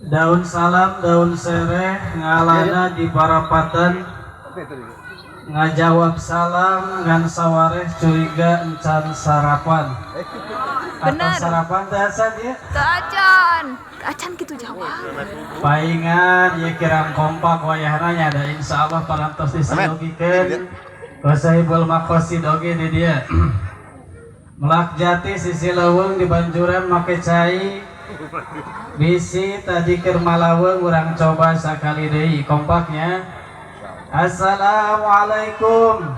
Daun salam, daun sereh ngalana di parapatan, ngajawab salam ngan sawareh, curiga encan sarapan atau Benar. Sarapan teh acan ya? Teu acan. Teu acan gitu jawab. Paingan ya, kirang kompak wayahna nya, da insyaallah parantos disayogikeun ku Sahibul Maqasid oge di dieu. Melak jati sisi leuweung di banjuran make cai, bisi tadi keur malaweng. Urang coba sakali deui kompaknya. Assalamualaikum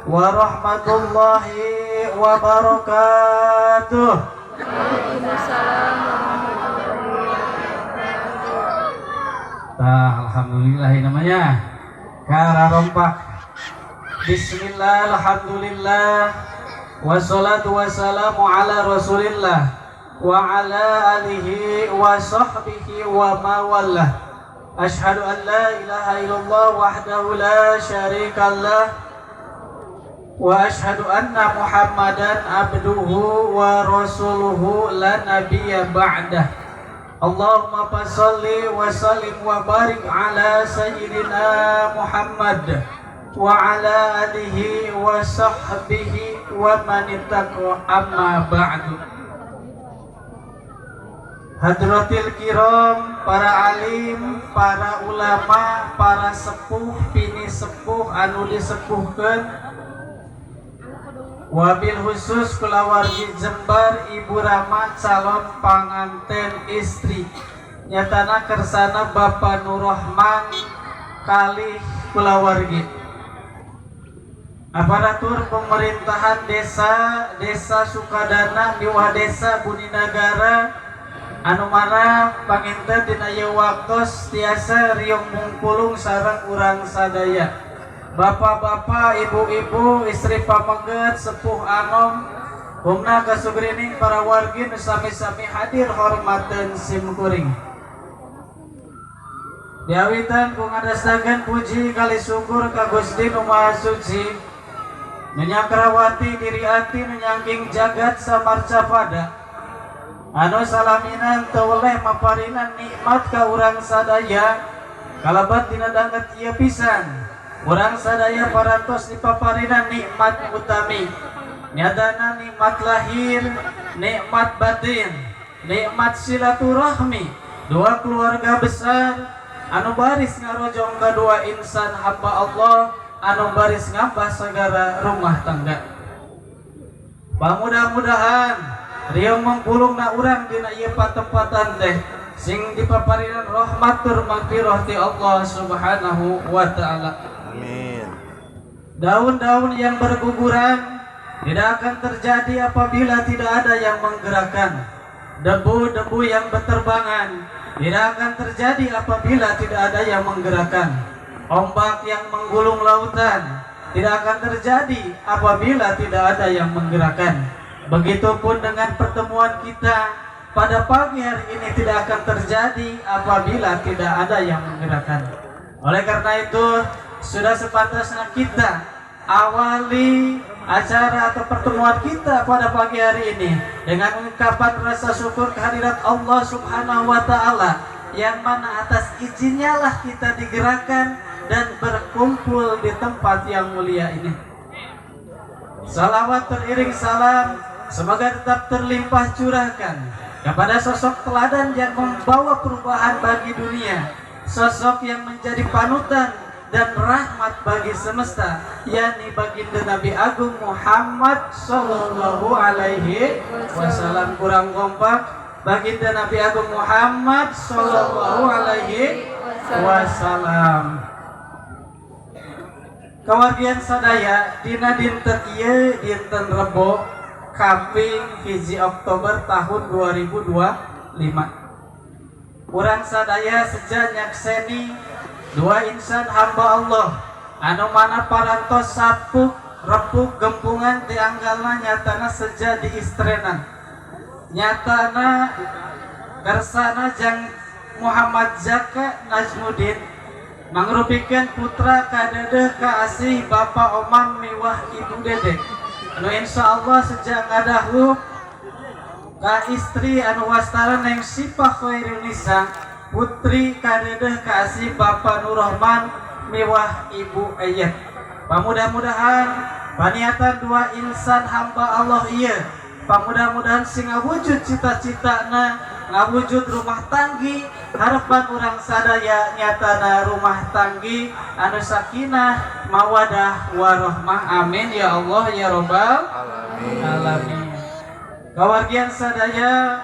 warahmatullahi wabarakatuh. Waalaikumsalam warahmatullahi wabarakatuh. Tah, alhamdulillah ini namanya kararompak. Bismillah, alhamdulillah, wassalatu wassalamu ala rasulillah wa ala alihi wa sahbihi wa mawallah. Ashhadu an la ilaha illallah wahdahu la syarikallah wa ashhadu anna Muhammadan abduhu wa rasuluhu la nabiyya ba'dah. Allahumma salli wa sallim wa barik ala sayyidina Muhammad wa ala alihi wa sahbihi wa man ittaqa, amma ba'du. Hadratil kiram, para alim, para ulama, para sepuh, pinisepuh, anu disepuhkeun, wabil khusus kulawargi Jembar, Ibu Rama calon panganten istri, nyatana kersana Bapak Nurrohman kalih kulawargi, aparatur pemerintahan desa Desa Sukadana miwah Desa Buninagara anu mana panginten dina ieu waktos tiasa riung mungpulung sareng urang sadaya, bapak-bapak, ibu-ibu, istri pameget, sepuh anom, umna kasugrining para wargi nu sami-sami hadir, hormateun sim kuring. Diawitan ku ngadastakeun puji kalih syukur ka Gusti Nu Maha Suci, nu nyakrawati diri ati, nu nyangking jagat samarcapada, anu salaminan teu weleh maparinan nikmat ka urang sadaya. Kalabat dina danget ieu pisan urang sadaya parantos dipaparinan nikmat utami, nyatana nikmat lahir, nikmat batin, nikmat silaturahmi dua keluarga besar anu baris ngarojong kedua insan hamba Allah anu baris ngambah segara rumah tangga. Mudah-mudahan riung mangpulung na urang dina ieu patempatan teh sing dipaparinan rahmat tur magfirah ti Allah Subhanahu wa Taala. Amin. Daun-daun yang berguguran tidak akan terjadi apabila tidak ada yang menggerakkan. Debu-debu yang berterbangan tidak akan terjadi apabila tidak ada yang menggerakkan. Ombak yang menggulung lautan tidak akan terjadi apabila tidak ada yang menggerakkan. Begitupun dengan pertemuan kita pada pagi hari ini tidak akan terjadi apabila tidak ada yang menggerakkan. Oleh karena itu, sudah sepantasnya kita awali acara atau pertemuan kita pada pagi hari ini dengan ungkapan rasa syukur kehadirat Allah Subhanahu wa Taala, yang mana atas izinnya lah kita digerakkan dan berkumpul di tempat yang mulia ini. Salawat teriring salam semoga tetap terlimpah curahkan kepada sosok teladan yang membawa perubahan bagi dunia, sosok yang menjadi panutan dan rahmat bagi semesta, yakni baginda Nabi Agung Muhammad Sallallahu Alaihi Wasallam. Kurang kompak, baginda Nabi Agung Muhammad Sallallahu Alaihi Wasallam. Kawargian sadaya, dina dinten ieu, dinten Rebo kaping 1 Oktober tahun 2025, urang sadaya seja nyakseni dua insan hamba Allah anu mana parantos sapuk repuk gempungan di anggalna, nyatana seja di istrenan, nyatana kersana jang Muhammad Zaka Najmudin, mangrupikeun putra kadedeh kaasih Bapak Omang miwah Ibu Dede, anu insya Allah sejak ngadahu ka istri anu wastara Neng Sipah Khairunisa. putri kadeudeuh kaasih Bapak Nurrohman miwah Ibu Eyet. Pamudah-mudahan paniatan dua insan hamba Allah ieu pamudah-mudahan sing ngawujud cita-citana, ngawujud rumah tanggi harapan urang sadaya, nyatana rumah tanggi anu sakinah, mawadah, warohmah. Amin ya Allah ya robbal alamin. Kawargian sadaya,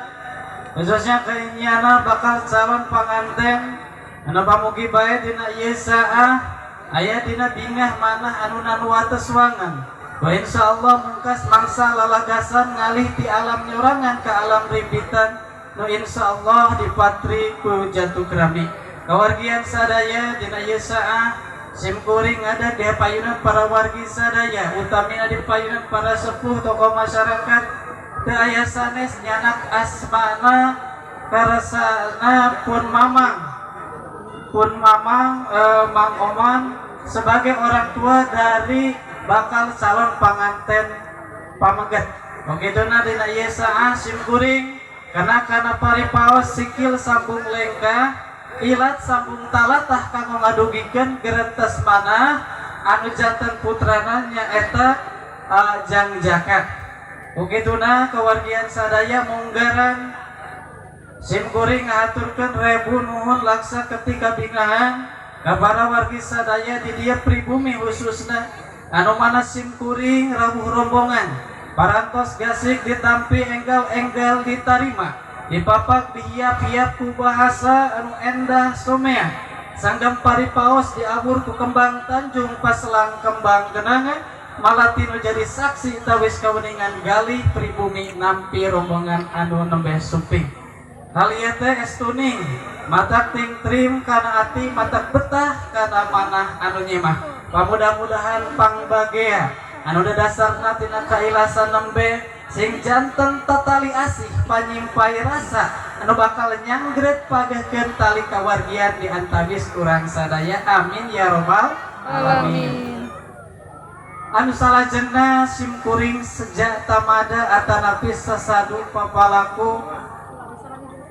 khususnya kainyana bakal calon panganten anu pamugi bae dina ieu saah aya dina bingah manah anu nan wates wangan. Wa insyaallah mungkas mangsa lalagasan ngalih ti alam nyorangan ke alam rimbitan nu insyaallah dipatri ku jatuh kerami. Kawargian sadaya, dina ieu saah simkuring ada di payunan para wargi sadaya, utamina di payunan para sepuh tokoh masyarakat, teu aya sanes nyanak asmana karesana pun mamang, Mang Oman sebagai orang tua dari bakal calon panganten pameget. Begituna dina ieu saah simkuring karena kana paripaos sikil sambung lengkah, ilat sambung talatah kanggo ngadugikeun gerentes manah anu janten putrana nyaeta Jang Jaka. Begituna kewargian sadaya, munggaran simkuring ngahaturkeun rebu nuhun laksa ketika bingahan ka para wargi sadaya di dieu pribumi, khususna anu mana simkuring rawuh rombongan parantos gasik ditampi, enggal-enggal ditarima, dipapak, dihiap-hiap ku bahasa anu endah somea, sanggam paripaos diabur ku kembang tanjung paselang kembang kenangan malati nu jadi saksi tawis kaweningan galih pribumi nampi rombongan anu nembe sumping. Hal ieu teh estuning matak tingtrim kana ati, matak betah kana manah anu nyimah. Pamudah-mudahan pangbagea anu dasarna tina kailasan nembe sing janten tatali asih panyimpai rasa anu bakal nyanggrek pagehkeun tali kawargian di antawis urang sadaya. Amin ya robbal alamin. Anu salajengna, simkuring sejak tamada atanapi sasadu papalaku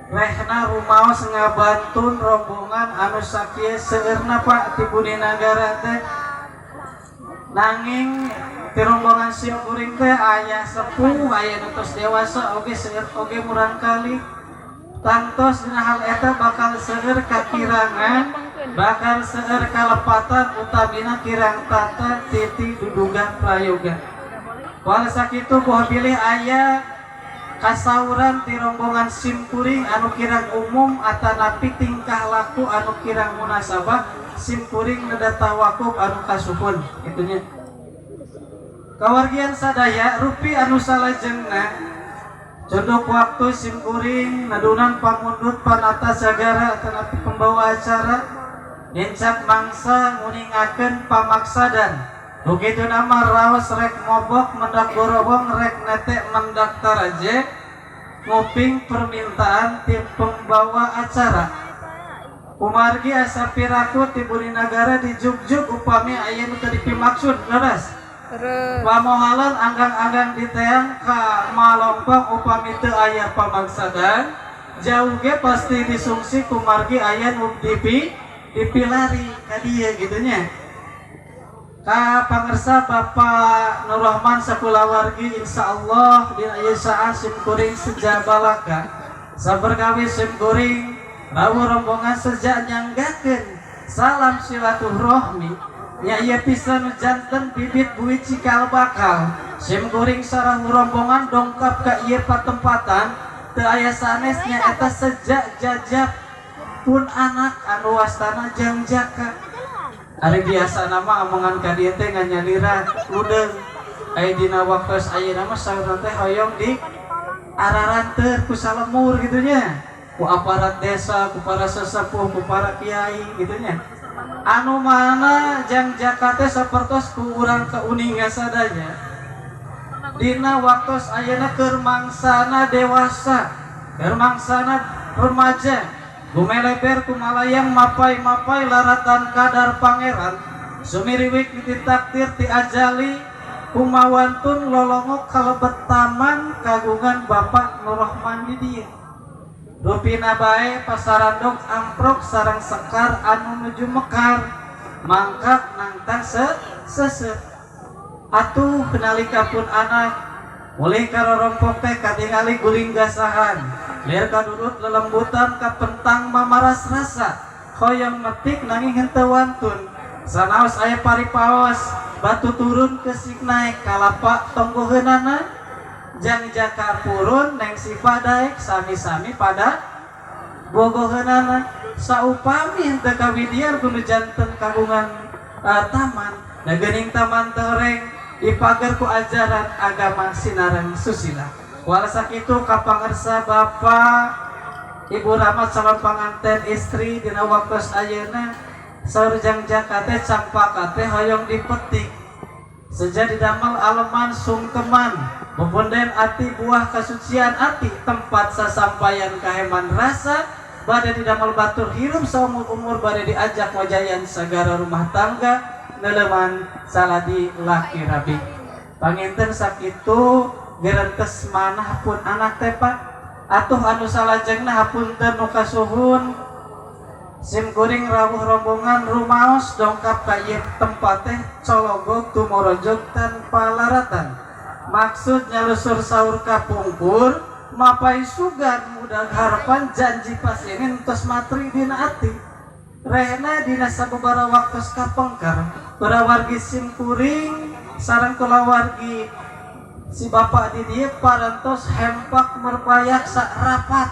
rehna rumaos ngabantun rombongan anu sakieu seueurna, Pak, ti Budi Nagara teh. Nanging ti rombongan simkuring teh aya sepuh, aya nu tos dewasa oge seueur oge murangkali. Tangtos dina hal eta bakal seueur kakirangan, bakal seueur kalepatan, utamina kirang tata titi duduga prayoga. Wal sakitu boh bilih aya kasauran ti rombongan simkuring anu kirang umum atanapi tingkah laku anu kirang munasabah, simkuring neda tawakuf anu kasuhun itunya. Kawargian sadaya, rupi anu salajengna condok waktu simkuring nadunan pamundut panata sagara atanapi pembawa acara nincak mangsa nguningakeun pamaksadan. Begitu nama raos rek mobok mendak gorobong, rek netek mendak taraje, nguping permintaan tim pembawa acara. Kumargi asa piraku ti Budi Nagara dijugjug upami aya nu teu dipimaksud, leres? Terus. Pamohalan anggang-anggang diteang ka malongpong upami teu aya pamaksadan jauh ge pasti disungsi kumargi aya nu dipilari ka dieu gitu nya. Ka pangersa Bapak Nur Rahman sakulawargi, insyaallah dina ieu saah simkuring sejabalaka saperkawis simkuring rawuh rombongan sejak nyanggakeun salam silaturahmi nya. Ieu pisan nu janten bibit buit cikal bakal simkuring sareng rombongan dongkap ka ieu patempatan teu aya sanes nya eta sejak jajab pun anak anu wastana Jang Jaka. Ari biasa nama omongan ka dieu teh nganyalira ludeung. Aya dina waktos ayeuna mah saurna teh hoyong di araranteur ku salemur gitu nya. Ku aparat desa, ku para sesepuh, ku para kiai gitu nya. Anu mana Jang Jaka teh sapertos ku urang kauninga sadaya. Dina waktos ayeuna keur mangsana dewasa, keur mangsana remaja, gumeleber kumalayang mapai-mapai laratan kadar pangeran, sumiriwik ti takdir ti ajali kumawantun lolongok kalebet taman kagungan Bapak Nurrahman di dieu. Rupina bae pasarandog amprok sareng sekar anu nuju mekar mangkak nangtang seuseuh. Atuh nalika pun anak mulih ka rorompok teh katingali guling gasahan lir kadudut lelembutan kapentang mamaras rasa hoyong metik nanging henteu wantun sanaos aya paripaos batu turun keusik naek kalapa tonggoheunana jang jaka purun neng Sipa daek sami-sami pada bogoheunana saupami henteu kawidian kudu janten kagungan taman da geuning taman teh horeng dipager ku ajaran agama sinareng susila. Ku sakitu kapangersa Bapak Ibu Rahmat calon panganten istri, dina waktos ayeuna saur jang jaka teh campaka teh hoyong dipetik seja didamel aleman sungkeman bebunden ati buah kasucian ati tempat sasampayan kaheman rasa bade didamel batur hirup saumur-umur bade diajak wajayan sagara rumah tangga neleman saladi laki rabi. Panginten sakitu gerentes manah pun anak teh, Pak. Atuh anu salajengna, hapunten nu kasuhun, sim kuring rawuh rombongan rumaos dongkap ka ieu tempat teh cologog tumorojog tanpa laratan maksud nyalusur saur kapungkur mapai sugan mudah harapan janji pas ini entos matri dina ati rehna. Dina sababaraha waktos kapengker para wargi sim kuring sareng kulawargi si bapak di dieu parantos hempak merpayak sak rapat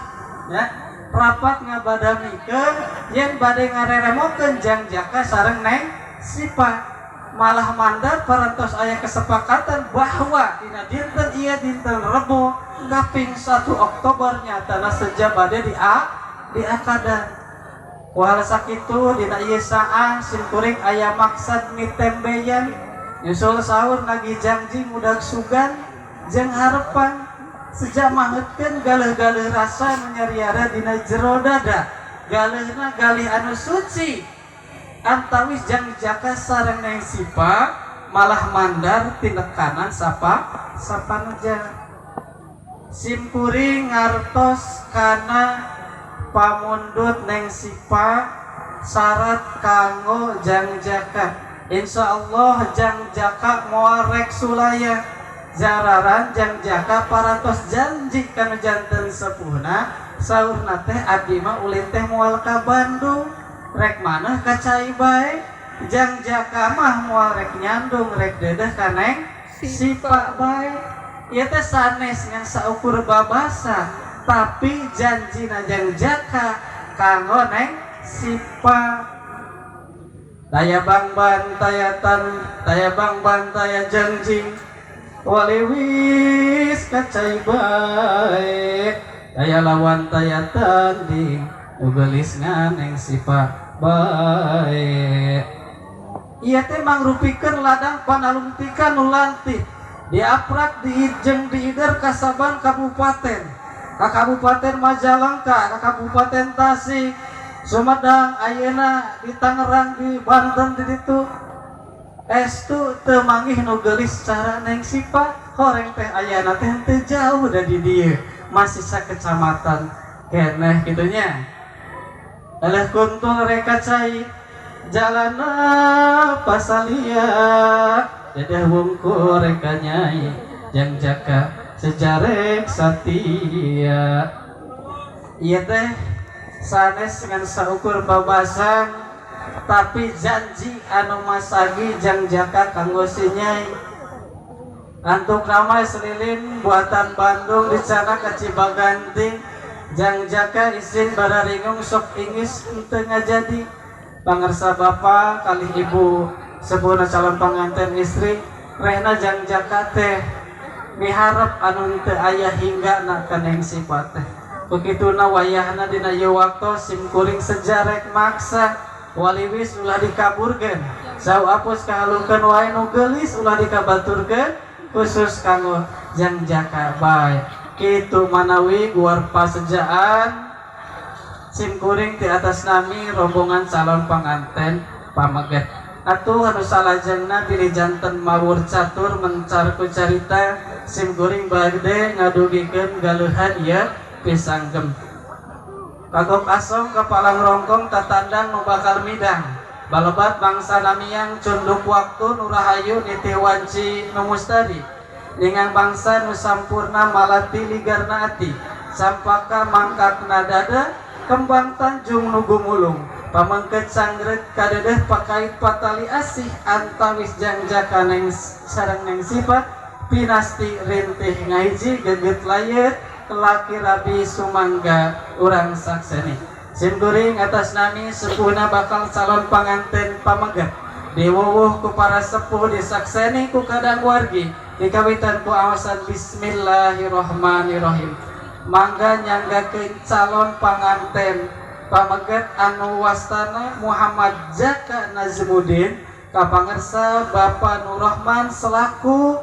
ya rapat ngabadamikeun yen bade ngareremokeun jang jaka sareng neng Sipa. Malah mandar parantos aya kesepakatan bahwa dina dinten ieu, dinten Rebo kaping 1 Oktober, nyatana seja bade di a diakadan. Ku hal sakitu dina ieu saah sim kuring aya maksad mitembeyan nyusul saur nagih janji mudag sugan jeung harepan sejak maheutkeun galeuh-galeuh rasa nu nyariara dina jero dada, galeuhna galih anu suci antawis jang jaka sareng neng Sipa malah mandar tinekanan sapa sapaneja. Sim kuring ngartos kana pamundut neng Sipa syarat kanggo jang jaka. Insya Allah jang jaka moal rek sulaya jararan jang jaka parantos janji kanu janten sepuhna. Saurna teh, "Abdi mah ulin teh moal ka Bandung, rek maneh ka cai bae." Jang jaka mah moal rek nyandung, rek dedeh ka neng Sipa bae. Ieu teh sanes ngan saukur babasa, tapi janji jang jaka kanggo neng Sipa. Taya bangban taya tan taya bangban taya jangjing waliwis kacai bae taya lawan taya tanding nu geulis nganeng Sipa bae. Ieu teh mangrupikeun ladang panalungtikan nu lantih diaprak diijeng diider kasaban kabupaten, ka Kabupaten Majalengka, ka Kabupaten Tasik, Sumedang, ayeuna di Tangerang, di Banten, di ditu estu teu manggih nu geulis cara neng Sipa. Horeng teh ayana teh teu jauh da di dieu masih sakecamatan keneh kitu nya. Eleh kuntul reka cai jalana pasalia dedeh wungkul reka nyai jang jaka sejarek satia. Ieu teh sanes ngan saukur babasan, tapi janji anu masagi jang jaka kanggo si nyai. Antuk nama selilin buatan Bandung dicanak ka Cibaganti jang jaka isin bararingung sok ingis henteu ngajadi. Pangersa bapak kalih ibu sepuhna calon pengantin istri, rehna jang jaka teh miharep anu teu aya hingga na ka neng Sipa teh. Begituna wayahna dina ieu waktos sim kuring sejarek maksa waliwis ulah dikaburkeun sau apus kahalukeun wae nu geulis ulah dikabaturkeun khusus kanggo jang jaka bae. Kitu manawi guar pasejaan sim kuring di atas nami rombongan calon pengantin pameget. Atuh anu salajengna bilih janten mawur catur mencar ku carita sim kuring bade ngadugikeun galeuhan ieu pisanggem. Kagok asong kapalang rongkong tatandang nu bakal midang. Balebat bangsa namiang cunduk waktu nu rahayu nitih wanci nu mustari. Ningang bangsa nu sampurna malati ligarna ati. Sampaka mangkakna dada kembang tanjung nu gumulung. Pamengket sanggret kadedeh pakait patali asih antawis jangjaka neng sareng neng sifat pinasti rintih ngahiji geget layet laki rabi sumangga urang sakseni. Simkuring atas nami sepuhna bakal calon panganten pameget diwuwuh ku para sepuh, disakseni ku kadang wargi, dikawitan ku awasan bismillahirrahmanirrahim. Mangga nyanggakeun calon panganten pameget anu wastana Muhammad Jaka Nazmudin kapangersa Bapak Nur Rahman selaku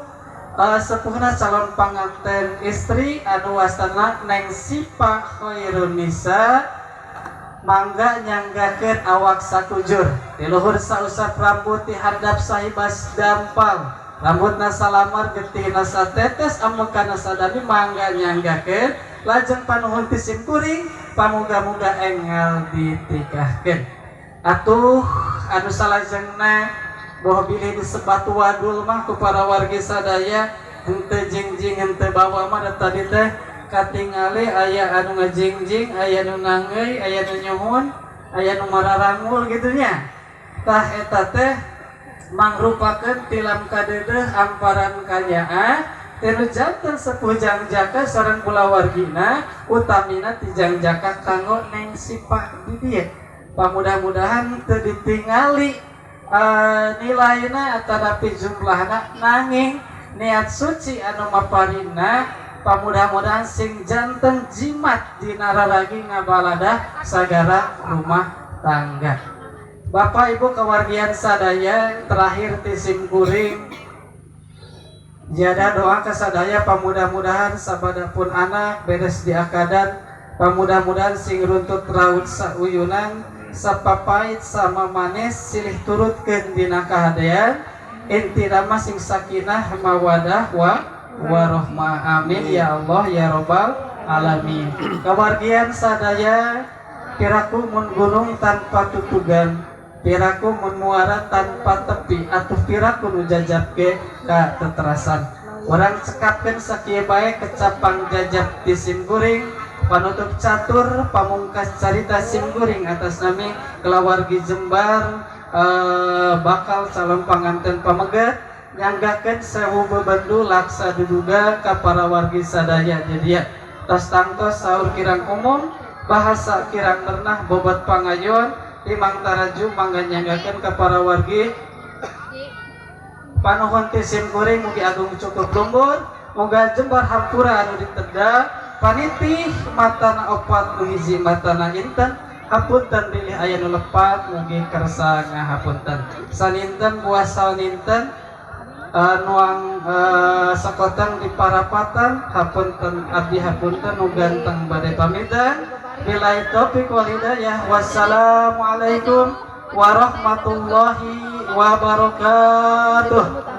sepuhna calon panganten istri anu wastana Neng Sipa Khairunisa. Mangga nyanggakeun awak sakujur di luhur sausap rambut, di handap sahibas dampal, rambutna salamar, getihna satetes, amekana sadami. Mangga nyanggakeun. Lajeng panuhun ti simkuring, pamuga-muga enggal ditikahkeun. Atuh anu salajengna, boh bilih disebat wadul mah ku para wargi sadaya, henteu jingjing henteu bawa mah. Da tadi teh katingali aya anu ngajingjing, aya nu nanggeuy, aya nu nyuhun, aya nu mararangul gitu nya. Tah, eta teh mangrupakeun tilam kadeudeuh, amparan kanyaah tinu janten sepuh jangjaka sareng kulawargina, utamina ti jangjaka kanggo Neng Sipah di dieu. Pamudah-mudahan teu ditingali nilaina atanapi jumlahna, nanging niat suci anu maparina pamudah-mudahan sing janten jimat dina raragi ngabaladah sagara rumah tangga. Bapak Ibu kewargian sadaya, terakhir ti simkuring jada doa kesadaya, pamudah-mudahan sabada pun anak beres diakadan, pamudah-mudahan sing runtut raut sauyunan, sapapait sama manis, silih turutkeun dina kahadean, intina mah sing sakinah mawadah wa warohmah. Amin ya Allah ya robbal alamin. Kawargian sadaya, piraku mun gunung tanpa tutugan, piraku mun muara tanpa tepi, atuh piraku nu jajab ge ka teterasan. Urang cekapkeun sakieu bae kecapang jajab di simkuring. Panutup catur pamungkas carita simkuring atas nami kelawargi Jembar, bakal calon panganten pameget nyanggakeun sewu bebendu laksa duduga ka para wargi sadaya. Jadi ya tos tangtos saur kirang umum, bahasa kirang merenah, bobot pangayon timang taraju. Mangga nyanggakeun ka para wargi. Panuhun ti simkuring mugi agung cukup lumbur, moga jembar hampura anu diteda. Panitih matana opat nu hiji matana inten, hapunten bilih aya nu lepat, mugi kersa ngahapunten. Saninten buah saninten, nuang sekoteng di parapatan, hapunten abdi, hapunten nu ganteng bade pamitan. Billahi taufik wal hidayah, wassalamualaikum warahmatullahi wabarakatuh.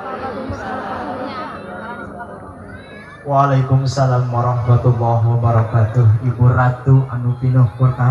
Waalaikumsalam warahmatullahi wabarakatuh. Ibu Ratu anu pinuh berkah.